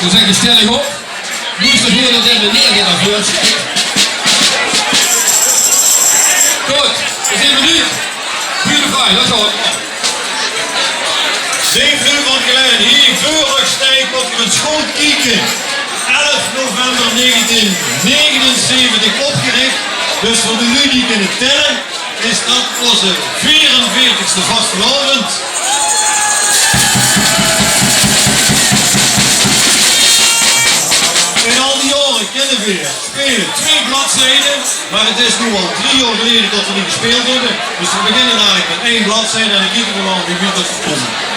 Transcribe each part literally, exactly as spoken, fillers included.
Dan zègk ich: stèl uch op. Noe is de hieël dat in de neer get aan veur. Good, veer zeen benuujd. Goeie vraog, dat is good. Dee Vleugel van Gelaen, hie veur uch steit, mót geer ins good kieke. Elf november negentien negenenzeventig opgerich. Dus veur de luuj die kinne tèlle, is dat ózze veerenveertigste vastelaovend. In al die jaore kinne veer speule twee bladzijde, mer 't is noe al drie jaor geleje dat veer neet gespeeld höbbe. Dus veer beginne eigelik mit ein bladzijde en dan kieke veer waal wie wied dat veer kómme.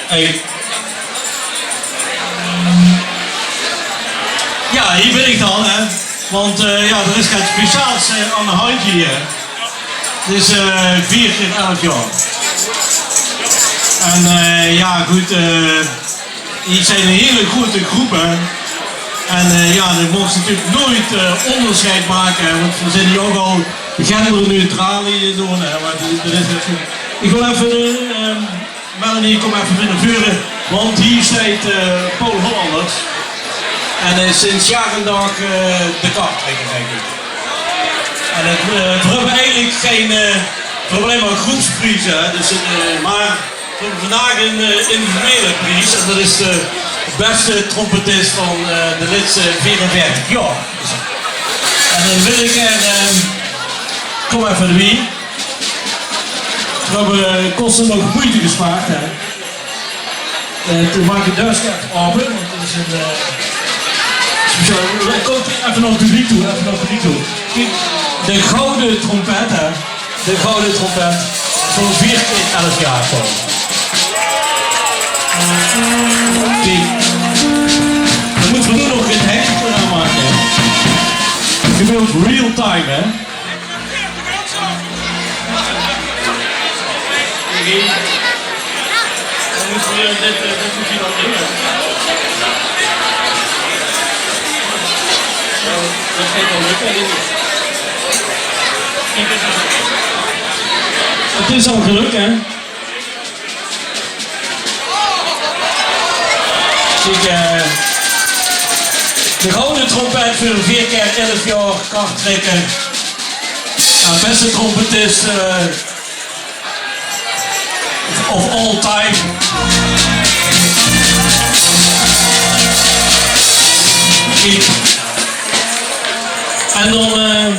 Hey. Jao, hie bin ich dan, hè. Want, eh, jao, d'r is get speciaals, eh, aan de handj hie. 't Is, eh, veer kier elf jaor. En, eh, jao, good, eh, hie zeen 'n hiel groete groep, hè. En, eh, jao, dan moogs se natuurlik noeit, eh, óngersjeid make, hè, want veer zeen hie ouch al genderneutraal hie doon, hè. Mer die, dat is effe, ich wil effe, eh, ehm, Melanie, kóm effe mit nao veure, want hie steit, eh, Paul Hollanders. En, eh, sinds jaor en daag, eh, de kartrekker, dink ich. En 't, eh, veer höbbe eigelik gein, eh, veer höbbe allein mer groepsprieze, hè. Dus, eh, mer veer höbbe vandaag 'n, eh, individuele pries. En dat is de bèste trompettist van, eh, de lètste veerenveertig jaor. En dan wil ich, eh, kóm effe d'rbie. Veer höbbe, eh, kóste noch meujte gespaard, hè. Eh, toen maak ich de deur effe aope, want dat is 'n, eh, speciaal. Kóm, effe nao 't publiek toe, effe nao 't publiek toe. Kiek, de gouwe trompet, hè. De gouwe trompet. Veur veer kier elf jaor gewoon. Kiek. Dan mótte veer noe nog 't hengske d'raan make, hè. Gebeurt real time, hè. Dan mótte veer dit, eh, dit mót hie dan in, hè. Jao, dat geit waal lókke, dink ich. 't Is al gelök, hè? Kiek, eh, de gouwe trompet veur veer kier elf jaor kartrekker. Jao, bèste trompettist, eh, of all time. Kiek. En dan, eh,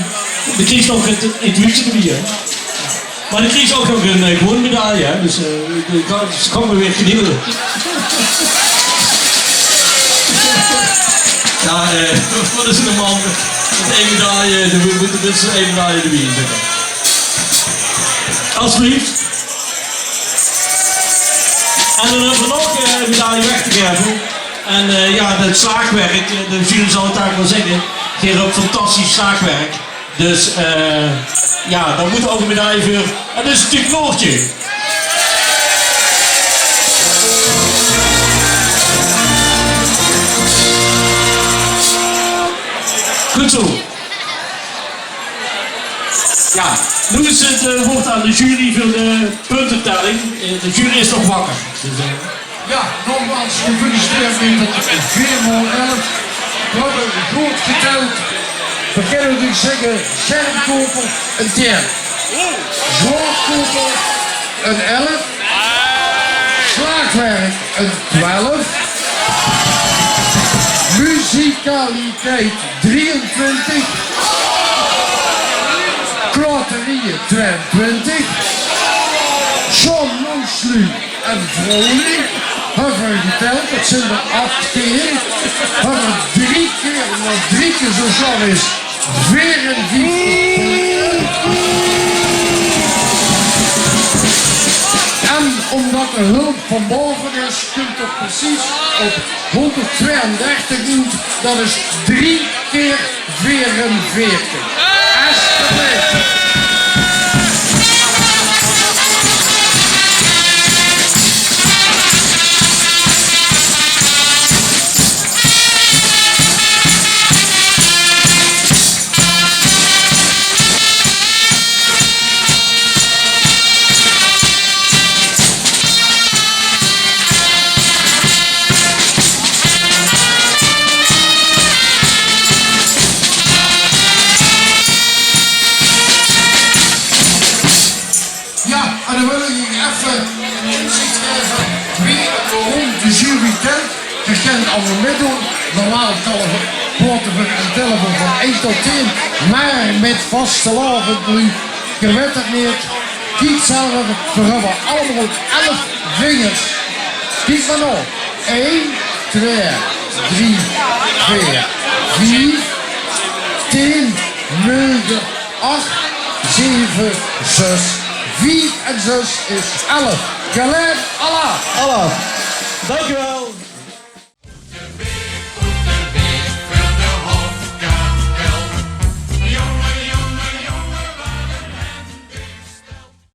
dan krieg se nog 't, 't wieske d'rbie, hè. Mer dan krieg se ouch nog 'n, eh, gewoon medaille, hè. Dus, eh, dan kan, dus kan me weer geniete. Jao, eh, wat is 'ne man? Mit ein medaille, dan mót, mót tenminste ein medaille d'rbie zitte. Alsjeblieft. En dan höbbe v'r nog, eh, 'n medaille weg te gaeve. En, eh, jao, dat slaagwerk, eh, de jury zal 't eigelik waal zègke. Geer höb fantastisch slaagwerk. Dus, eh, jao, dao mót ouch 'n medaille veur. En dat is natuurlik Noortje. Good zoe. Jao, noe is 't, eh, woord aan de jury veur de puntetelling. Eh, de jury is nog wakker. Dus, eh, Jao, nogmaals gefeliciteerd mit 't veer maol elf. Veer höbbe good geteld. Veer kinne natuurlik zègke, Gerrit Koper, 'n tien. Zwaor Koper, 'n elf. Slaagwerk, 'n twelf. Muzikaliteit, drieëntwintig. Klaterieje, twieëntwintig. John Moeslu en Vrolijk höbbe v'r geteld, dat zeen d'r achttien. Höbbe v'r drie kier, wat drie kier zoe sjoon is, veerenvieftig. En ómdat de hulp van bove is, kump 't precies op hónderdtweeëndertig oet. Dat is drie kier veerenveertig. Alsjeblieft. Jao, en dan wil ich effe 'n inziech gaeve wie en waorom de jury telt. Geer kint allemaol mitdoon. Normaal telle v'r, praote v'r en telle v'r van ein tot tieën, mer mit vastelaovend noe, geer wet 't neet. Kiek zelf, v'r höbbe allemaol elf vingers. Kiek mer nao. Ein, twee, drie, veer, vief, tieën, neuge, ach, zeve, zes, vief en zes is elf. Gelaen, alaaf. Alaaf. Dank u wel.